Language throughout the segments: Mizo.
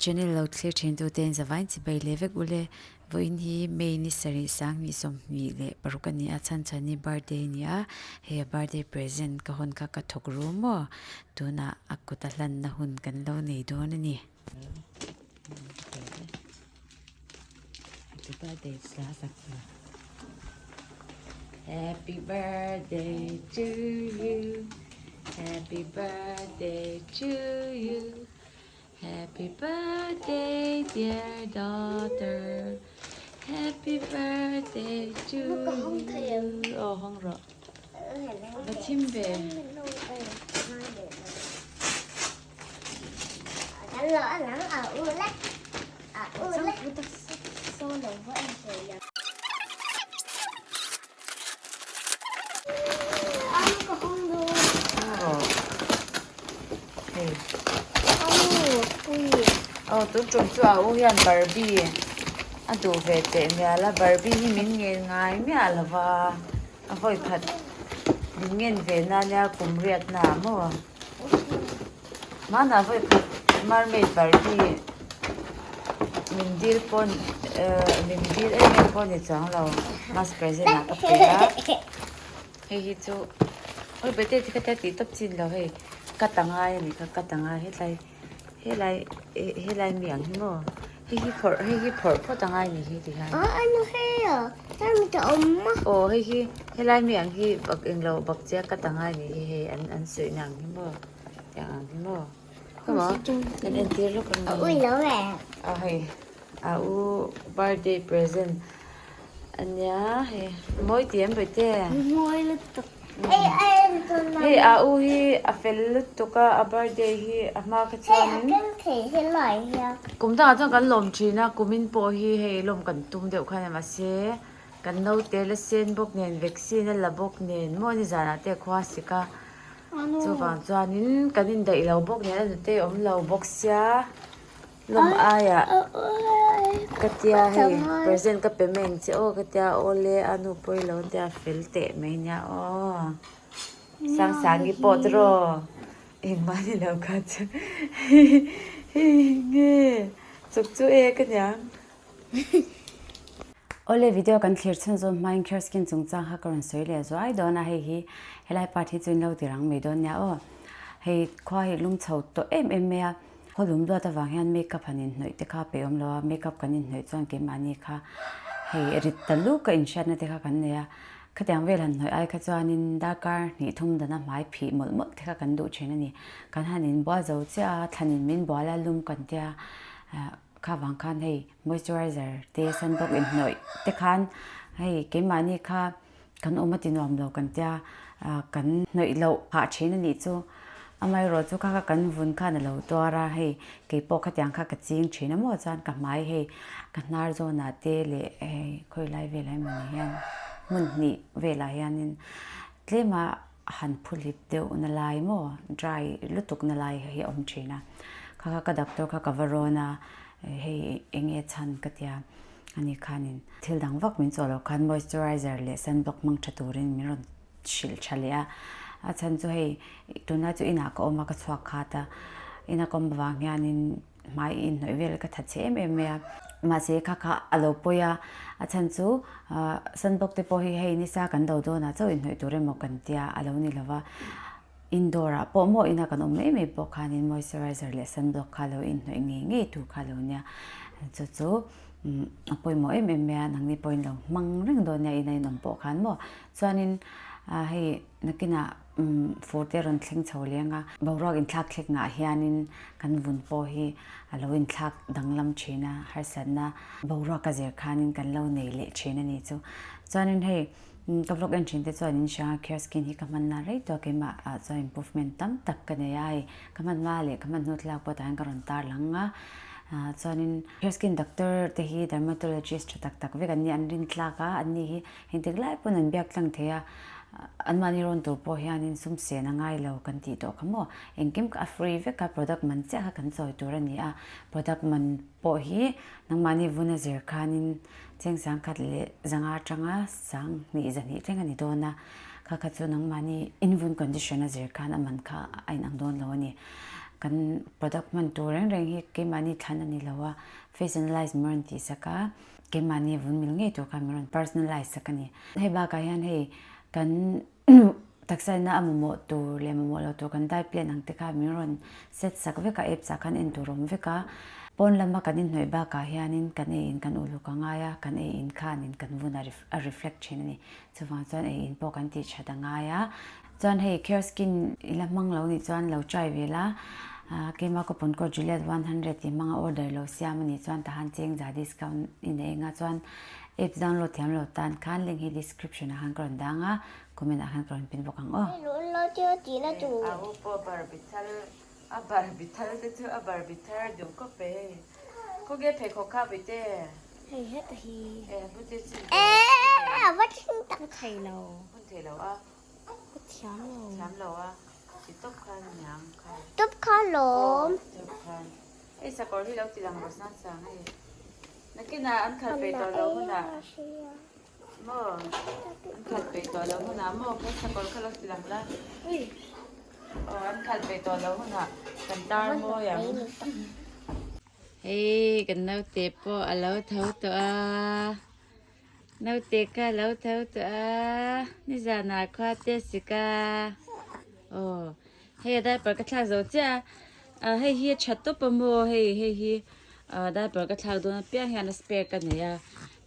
channel lo thlir thin tu ten zavain chibai leh vek ule vawiin hi May ni sarih sanghnih 26 a ni a chhan chhan hi birthday a ni a hei a birthday present ka hawn kha ka thawk ru maw tunah a kut a hlanna hun kan lo nei dawn a ni. Happy birthday to you Happy birthday to you Happy birthday dear daughter Happy birthday to you Aw hawng rawh Va thim ve. Aw tun tum chu a u hian Barbie a duh ve teh mial a Barbie hi min ngen ngai miah lo va a vawi khat min ngen ve na nia kum riat na maw. Hmanah vawi khat mermaid Barbie min dil pawh eh min dil em em pawh ni chuang lo mas present ah ka pe a hei hi chu awi bete ti kha tih tawp chin lo hei ka ta ngai a ni kha ka ta ngai hetlai helai helai mi ang hi maw hei hi phawrh hei hi phawrh phawt a ngai a ni hi ti hian aw hei hi helai mi ang hi bak englo bak chiah ka ta ngai a ni hi hei an an suih na ang hi maw. Tiang ang hi maw Come on kan entir lawk ang nge a hei a u birthday present ania hei mawi ti em bawihte hei a u hi a fel lutuk a a birthday hi a hma kha chuanin kum dangah chuan kan lawm thin a kumin pawh hi hei lawm kan tum deuh khan a mahse kan naute la sen bawk nen vaccine a la bawk nen maw nizanah te a khua sik a. Chuvang chuanin kan indaih lo bawk nen a nute awm lo bawk sia lawm aiah ka tia hei present ka pe mai ang che aw ka tia awle a nu pawi lo an tia fel teh mai nia aw Sangsangi pawh te rawh engmah ni lo kha chu hei nge chuk chu e ka niang. Awle video kan thlir chhun zawm hmain Clear Skin chungchang kha ka rawn sawi leh zuai dawn a, hei hi helai part hi chu in lo ti rang mai dawn nia aw. Hei khua hi lum chho tawh em em mai a, khaw lum luat avang hian makeup han inhnawih te kha a peihawm lo a, makeup kan inhnawih chuan keimahni kha hei rit ta luk a inhriatna te kha kan nei a, khatiang vel han hnawih ai kha chuanin darkar hnih thum dana hmai phih mawlh mawlh te kha kan duh thin a ni. Kan han inbual zo chiah a, thlanin min bual a lum kan tia Kha vang khan hei moisturizer te sunblock inhnawih te khan hei keimahni kha kan awm a ti nuam lo kan tia kan hnawih loh phah thin a nih chu. Amaherawh chu kha kha kan vun khan a lo tuar a, hei keipawh khatiang kha ka ching thin a maw chuan ka hmai hei ka hnar zawnah te leh hei khawilai velah emaw ni hian hmun hnih velah hianin tlema a han phuhlip deuh na lai maw dry lutuk na lai hi a awm thin a kha kha ka doctor kha ka va rawn a hei eng nge chhan ka tia ani khanin thil dang vak min chawh loh khan moisturizer leh sunblock hmang tha turin min rawn hrilh tha leh a a chhan chu hei tunlai chu inah ka awm a ka chhuak khat a ina ka awm avang hianin Hmai inhnawih vel ka that chhe em em mai a, mahse kha kha a lo pawi a, a chhan chu sunblock te pawh hi hei nisa kan do dawnah chauh inhnawih tur emaw kan tia a lo ni lova, indoor ah pawh maw ina kan awm mai mai pawh khanin moisturizer leh sunblock kha lo inhnawih ngei ngei tur kha lo nia, chu chu a pawimawh em em mai a, nangni pawhin lo hmang reng dawn nia ina inawm pawh khan maw, chuanin hei nakinah. Fur te rawn thleng chho leng a, boruak inthlak thlek ngah hianin kan vun pawh hi a lo inthlak danglam thin a, harsatna boruak a zir khanin kan lo nei leh thin a ni chu. Chuanin hei ka vlog en thin te chuan in hria a, Clear Skin hi ka hman na rei tawh a, keimah ah chuan improvement tam tak ka nei a, hei ka hman hma leh ka hman hnu thlalak pawh tah hian ka rawn tarlang a, chuanin Clear Skin doctor te hi dermatologist tha tak tak vek an ni, an rintlak a, an ni hi Engtik lai pawn an biak tlang thei a, anmahni rawn tur pawh hianin sum sen a ngai lo kan tih tawh kha maw? Engkim kha a free vek a, product man chiah kha kan chawi tur a ni a, product man pawh hi nangmahni vun a zir khanin cheng sangkhat leh zanga atanga sang hnih zahnih thleng a ni dawn a, kha kha chu nangmahni in vun condition a zir khan a man kha a inang dawn lo a ni. Kan product hman tur reng reng hi keimahni thlan a ni lo a, face analyze min rawn tih sak a, keimahni vun mil ngei tur khan min rawn personalize sak a ni. Hei bakah hian hei kan taksa ina a mamawh tur leh mamawh lo tur kan diet plan ang te kha min rawn set sak vek a, apps ah khan en tur awm vek a. Pawn lama kan inhnawih bakah hianin kan ei in kan uluk a ngai a, kan ei in khanin kan vun a reflect thin a ni. Chuvang chuan ei in pawh kan tih that a ngai a. Chuan hei Care Skin i la hmang lo nih chuan lo try ve la, keima coupon code Juliet 100 tih hmanga order lo siam a nih chuan tahan cheng za discount i nei anga chuan apps download thiam lo tan khan link hi description ah khan ka rawn dang a, comment ah khan ka rawn pin bawk ang aw. A u pawh Barbie thal a Barbie thal te chu a Barbie thar duh khawp e hei. Khawge pheikhawk kha Bite? Hei heta hi. E Bute chu E a va thleng tak thei lo. Hun thei lo a. Ka thiam lo. Thiam lo a. Ti tawp khan niang kha. Tawp kha lawm. Tawp khan. Hei sakawr hi lo ti lang rawh sang sang hei. Nakinah an khalh peih tawh lo hunah. Maw? An khalh peih tawh lo hunah maw kha sakawr kha lo ti lang la. Aw an khalh peih tawh lo hunah kan tar mawi ang. Hei kan naute pawh a lo tho tawh a. Naute kha a lo tho tawh a. Nizanah khua te a sik a. Aw hei a diaper ka thlak zo chiah a. Hei hi a tha tawp a maw hei hei hi diaper ka thlak dawn apiang hian a spare ka nei a.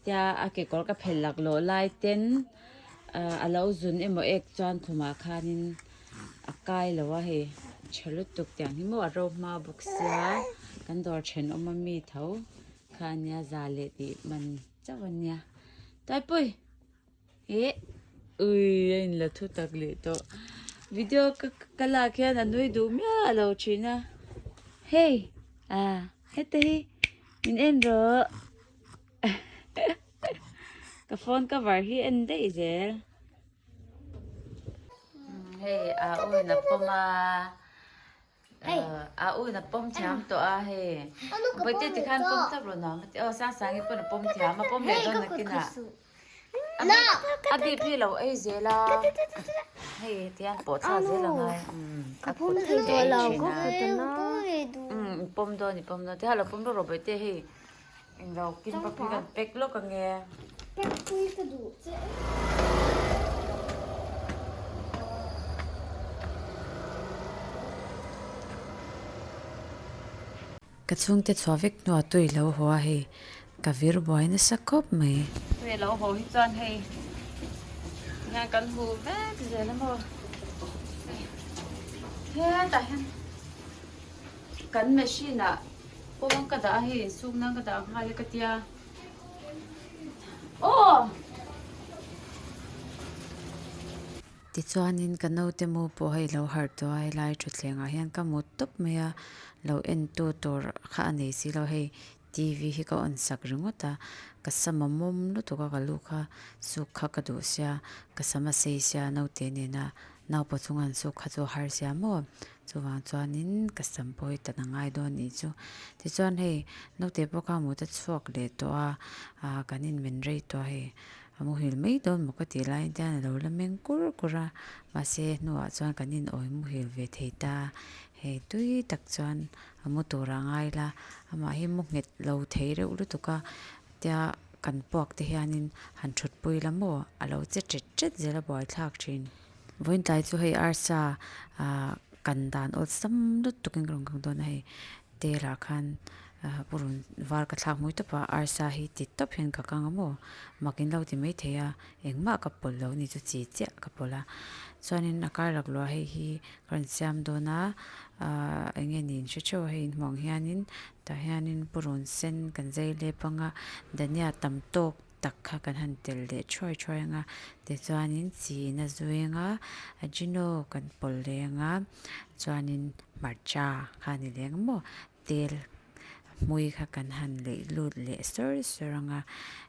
Tia a kekawr ka phelh laklawh lai ten a lo zun emaw ek chuan khumah khanin a kai lo a hei tha lutuk tiang hi maw a ro hma bawk sia kan dawr thenawm a mi tho kha a nia za leh tih man chauh a nia Taipui eh ui a in la thu tak leh tawh video ka ka lak hian a nui duh miah lo thin a hei ah heta hi min en rawh. Ka phone cover hi en daih zel. Hei a u in a pawm a a u in a pawm thiam tawh a hei Bawihte tikhan pawm tawp lo nuam a ti aw Sangsangi pawn a pawm thiam a pawm leh dawn nakinah. A bip hi lo ei zel a, hei tihian pawh thlak zel a ngai. A kut hi a ei thin a. I pawm dawn i pawm dawn tihian lo pawm rawh rawh bawihte hei englo kim pawp hi kan pack lawk ange. Ka chhungte chhuah vek hnuah tui lo haw a hei ka vir buai nasa khawp mai. Tui lo haw hi chuan hei hian kan huh vek zel a maw hetah hian kan machine ah pawng ka dah a hei insuk nan ka dah nghal e ka tia aw. Tichuanin ka naute mu pawh hei lo harh tawh a, helai thutthlengah hian ka mut tawp mai a, lo entu tur kha a nei si lo hei TV hi ka on sak ringawt a, ka sam a mawm lutuk a ka lu kha suk kha ka duh sia, ka sam a sei sia naute nena naupa chunga an suk kha chu a har sia maw, chuvang chuanin ka sam pawh hi tan a ngai dawn nih chu. Tichuan hei naute pawh kha mut a chhuak leh tawh a, ah kan inmen rei tawh a hei. A muhil mai dawn maw ka tih laiin te hian a lo la meng kur kur a, mahse hnuah chuan kan inawi muhil ve thei ta. Hei tui tak chuan a mu tur a ngai la, amah hi mu nghet lo thei reuh lutuk a, tia kan puak te hianin han thutpui la maw a lo che ṭet ṭet zel a buaithlak ṭhin. Vawiin tlai chu hei arsa ah kan dan awlsam lutukin ka rawn kang dawn a hei Telah khan purun var ka thlak hmui tawp a, arsa hi ti tawp hian ka kang a maw? Mak in lo ti mai thei a, engmah ka pawlh lo ni chu chi chiah ka pawlh a. Chuanin a kar lak luah hei hi ka rawn siam dawn a, ahh eng nge niin hre theuh a hei inhmuh ang hianin tah hianin purun sen kan zai lep ang a, dhania tam tawk tak kha kan han tel leh thuai thuai ang a, tichuanin chi in a zui ang a, ajino kan pawlh leh ang a, chuanin hmarcha kha a ni leh ang maw tel hmui kha kan han leih lut leh sawr sawr ang a,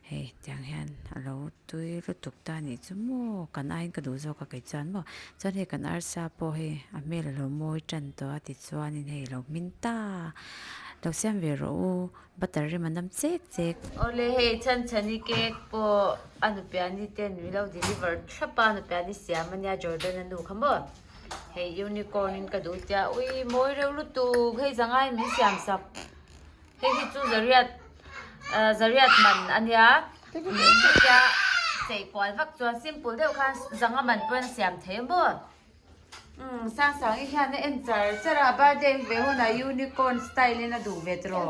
hei tiang hian a lo tui lutuk ta a nih chu maw kan aiin ka duh zawk a kei chuan maw chuan hei kan arsa pawh hei a hmel a lo mawi tan tawh a tichuanin hei a lo hmin ta lo siam ve rawh u. Butter rim a nam chek chek. Awle hei Chhanchhani cake pawh a nupiani ten min lo deliver thlap a, nupiani siam ania Jordan a nu kha maw. Hei unicorn in ka duh tia ui mawi reuh lutuk hei zangai min siam sak hei hi chu zariat ah zariat man a nia hetia chei kual vak chuan simple deuh khan zanga man pawhin a siam thei a maw umm Sangsangi hian a en char char a a birthday ve hunah unicorn style in a duh ve tiraw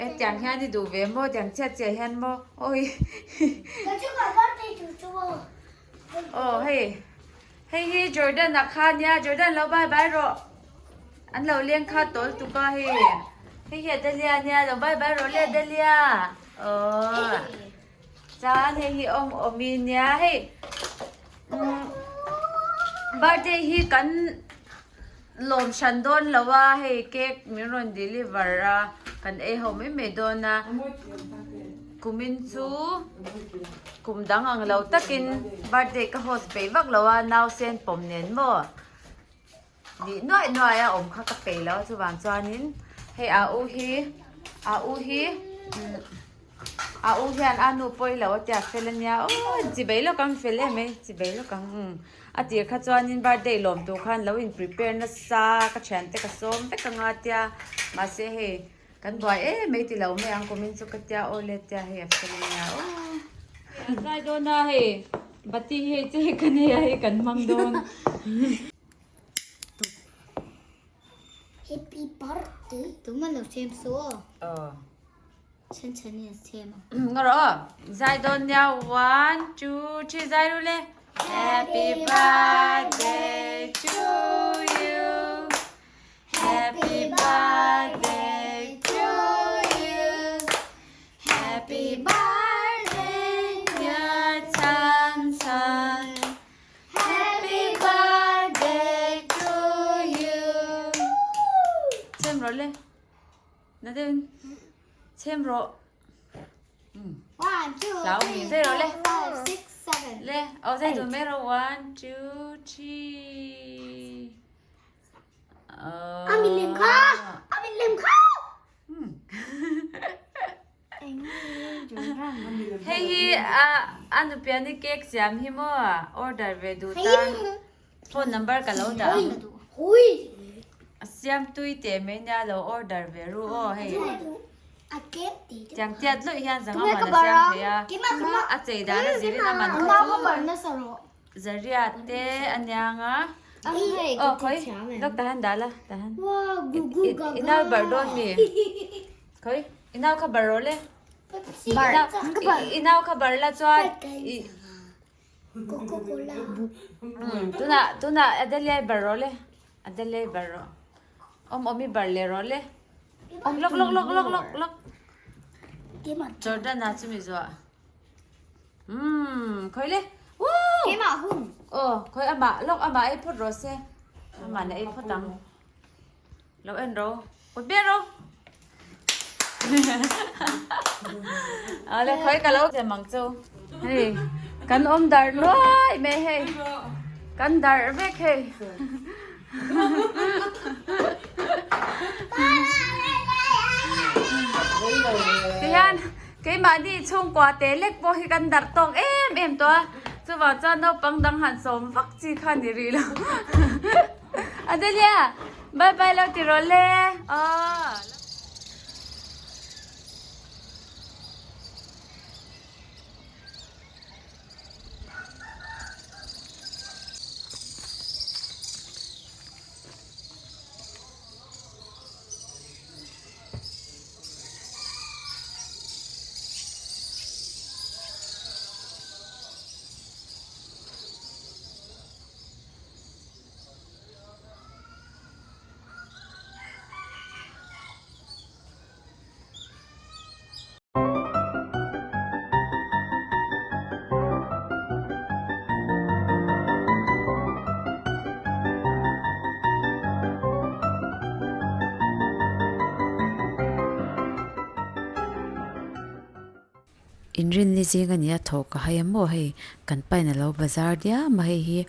hetiang hian i duh ve maw tiang chiah chiah hian maw awi aw hei. Hei hi Jordan a kha nia, Jordan lo bye bye rawh. An lo leng kha tawl tuk a hei. Hei hi Adelia nia, lo bye bye rawh le Adelia. Aww. Chuan hei hi awm awmi nia hei. Umm birthday hi kan lawm hran dawn lo a hei cake min rawn deliver a kan ei ho mai mai dawn a kumin chu kum dang ang lo takin birthday ka host peih vak lo a nausen pawm nen maw nih nuaih nuaih a awm kha ka peih lo a chuvang chuanin hei a u hi a u hi A u hian a nu pawi lo a tia fel a nia aw chi bei lawk ang fel em e chi bei lawk ang umm a tir kha chuanin birthday lawm tur khan lo in prepare nasa ka thiante ka sawm vek ang a tia mahse hei kan buai em mai ti lo mai ang kumin chu ka tia aw le tia hei a fel a nia aw a zai dawn a hei bati hi hei che ka nei a hei kan hmang dawn. Happy birthday tuma lo chem su aw. Aw. Chen chen in a chem ang. Nga rawh aw. Zai dawn nia one two three zai ru le. Happy birthday to you. Happy birthday to you. Happy birthday dear Chan Chan. Happy birthday to you. Chem rawh le. Na deuh chem rawh. One, two, Lau three, mi zai rawh le. four, five, six, seven. Le, aw zai dun mai rawh. One, two, three. A min lem kha! A min lem kha! Hei hi a a nupiani cake siam hi maw order ve duh tan phone number ka lo dah ang. A siam tui teh mai nia lo order ve ru aw hei. Tiang tiat luih hian zanga man a siam thei a a chei dan a zirin a man kha chu Zaria te a niang a. Aw khawi lawk tahan dah la tahan. I nau barh dawn mi? Khawi i nau kha barh rawh le. I nau kha barh la chuan i tunah tunah Adelia i barh rawh le Adelia i barh rawh. Awm awm i barh leh rawh le. Lawk lawk lawk lawk lawk lawk. Jordan-a chu mi zuah. Umm khawi le Woo! Keimah hun. Aw khawi amah lawk amah ei phawt rawh se. Amah na ei phawt ang. Lo en ro. Kut bial ro. Ale khawi ka lo chem ang chu. Hei kan awm dar nuai mai hei. Kan dar vek hei. Tihian keimahni chhungkua te lek pawh hi kan darh tawk em em tawh a, chuvang chuan naupang dang han sawm vak chi kha ni rih lo. Adelia, bye bye lo ti rawh le aw. Inrinni zing a ni a thawh ka hai a maw hei kan pain a lo bazar diam a hei hi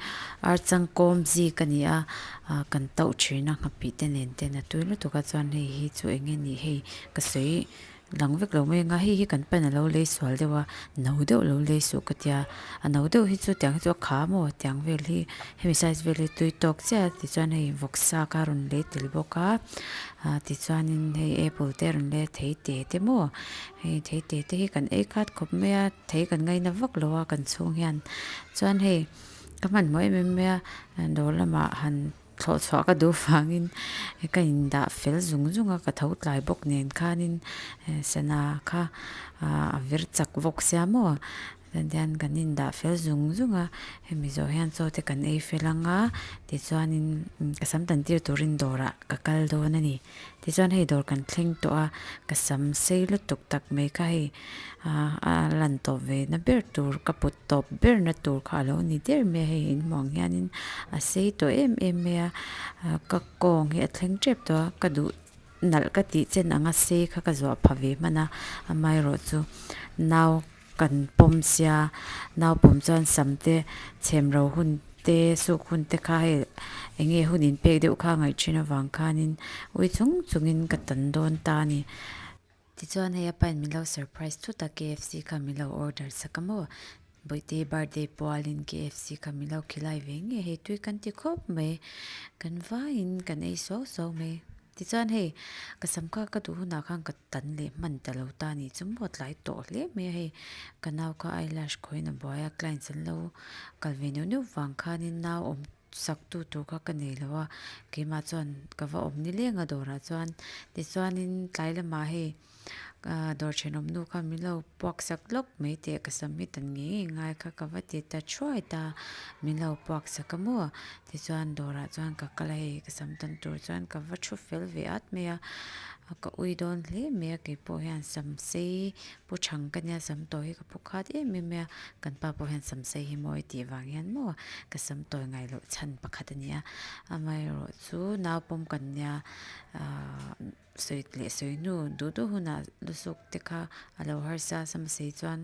archangkawm zik a ni a ah kan tauh thin a nghapih te nen ten a tui lutuk a chuan hei hi chu eng nge ni hei ka sawi. Lang vek lo mai anga hei hi kan pan alo lei sual deuh a no deuh lo lei suh ka tia a no deuh hi chu tiang hi chu a kha maw tiang vel hi hemi size vel hi tui tawk chiah a tichuan hei vawksa kha a rawn lei tel bawk a ah tichuanin hei apple te a rawn lei a thei te te maw hei thei te te hi kan ei khat khawp mai a thei kan ngaina vak lo a kan chhung hian chuan hei ka hmanhmawh em em mai a dawr lamah han. Thlawh chhuah ka duh vangin ka indah fel zung zung a, ka tho tlai bawk nen khanin sana kha a vir chak bawk sia maw chuan hian kan indah fel zung zung a, hemi zawh hian chaw te kan ei fel ang a tichuanin ka sam tan tir turin dawrah ka kal dawn a ni. Tichuan hei dawr kan thleng tawh a, ka sam sei lutuk tak mai kha hei a lan tawp ve na ber tur ka put tawp ber na tur kha a lo ni der mai a, hei in hmuh ang hianin a sei tawh em em mai a, ka kawng hi a thleng tep tawh a, ka duh nalh ka tih chen anga sei kha ka zuah pha ve hman a, amaherawhchu nau Kan pawm sia, nau pawm chuan sam te chhem ro hun te suk hun te kha hei eng nge hun inpek deuh kha ngaih thin avang khanin ui chung chungin ka tan dawn ta a ni. Tichuan hei a pain min lo surprise thut a KFC kha min lo order sak a maw? Bawihte birthday pualin KFC kha min lo khilai ve nge hei tui kan ti khawp mai, kan vaiin kan ei suau suau mai. Tichuan hei ka sam kha ka duh hunah khan ka tan leh hman ta lo ta a nih chu maw tlai tawh hle mai a hei ka nau kha eyelash khawiin a buai a clients an lo kal ve neuh neuh vang khanin nau awm sak tu tur kha ka nei lo a keimah chuan ka va awm ni leng a dawrah chuan tichuanin tlai lamah hei Dawr thenawm nu kha min lo puak sak lawk mai teh ka sam hi tan ngei ngei ngai kha ka va ti ta thuai ta min lo puak sak a maw tichuan dawrah chuan ka kal a hei ka sam tan tur chuan ka va thu fel ve at mai a ka ui dawn hle mai a keipawh hian sam sei pu thang ka nia sam tawi hi ka pu khat em em mai a kan pa pawh hian sam sei hi mawi tih vang hian maw ka sam tawi ngai loh chhan pakhat a ni a amaherawhchu nau pawm kan nia ahh. Sawi leh sawi hnu duh duh hunah lusuk te kha a lo harsa a samsei chuan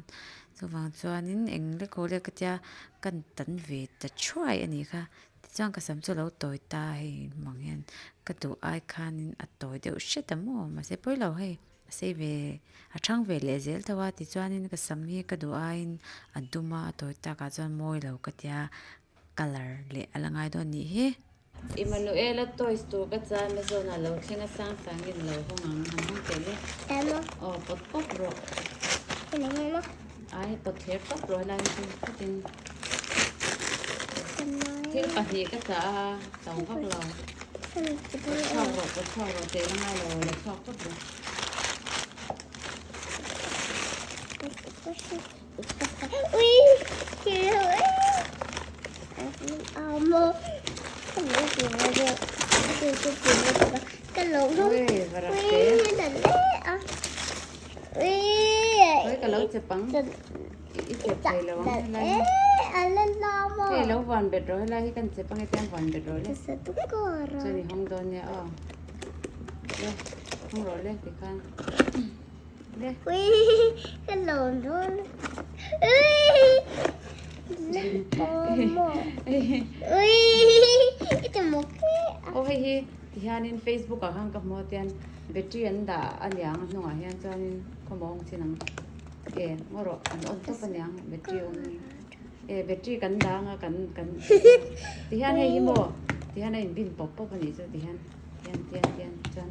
chuvang chuanin eng lek haw lek ka tia kan tan ve ta thuai a nih kha tichuan ka sam chu a lo tawi ta a hei hmuh ang hian ka duh ai khanin a tawi deuh hret a maw mahse pawi lo hei a sei ve a thang ve leh zel tho a tichuanin ka sam hi ka duh aiin a dum a a tawi takah chuan mawi lo ka tia colour leh a la ngai dawn nih hi. Emmanuela toys tur ka cha Amazon ah lo thleng a sang sang in lo hawng ang han hawng teh le. Tama. Aw pawt pawp rawh. Ai pawt thler pawp rawh helai hi chu khatin. Thil pahnih ka chah a to vak lo. Pawt chhuak rawh pawt chhuak rawh teh la ngai lo la chhuak pawp rawh. Ui ka lo chep ang i chep thei lo ang helai hi hei lo van bet rawh helai hi kan chep ang hetiang van bet rawh le chuan i hawng dawn nia aw le hawng rawh le tikhan. Aw hei hi tihianin Facebook ah khan ka hmu a tian battery an dah a niang a hnungah hian chuanin khawmawng chin ang e ngaw rawh an on tawp a niang battery awm e battery kan dah anga kan kan tihian hei hi maw tihian a inbin pawp pawp a nih chu tihian. Tian tian tian chuan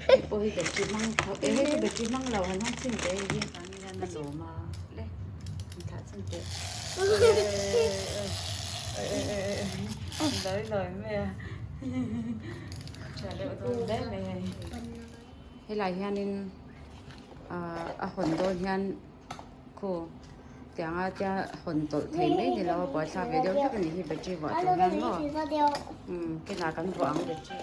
hei pawh hi battery hmang tho eh hei chu battery hmang lo han hmang chhin teh hei hi chuan hian a lawm a le han thlah chhin teh lawi lawi mai a tha deuh dawn hle mai hei helai hianin ah a hawn dawn hian Khaw tianga tia hawn tawlh thei mai ni lo a buaithlak ve deuh hlek a nih hi battery vuah tur hian maw umm kinah kan vuah ang battery.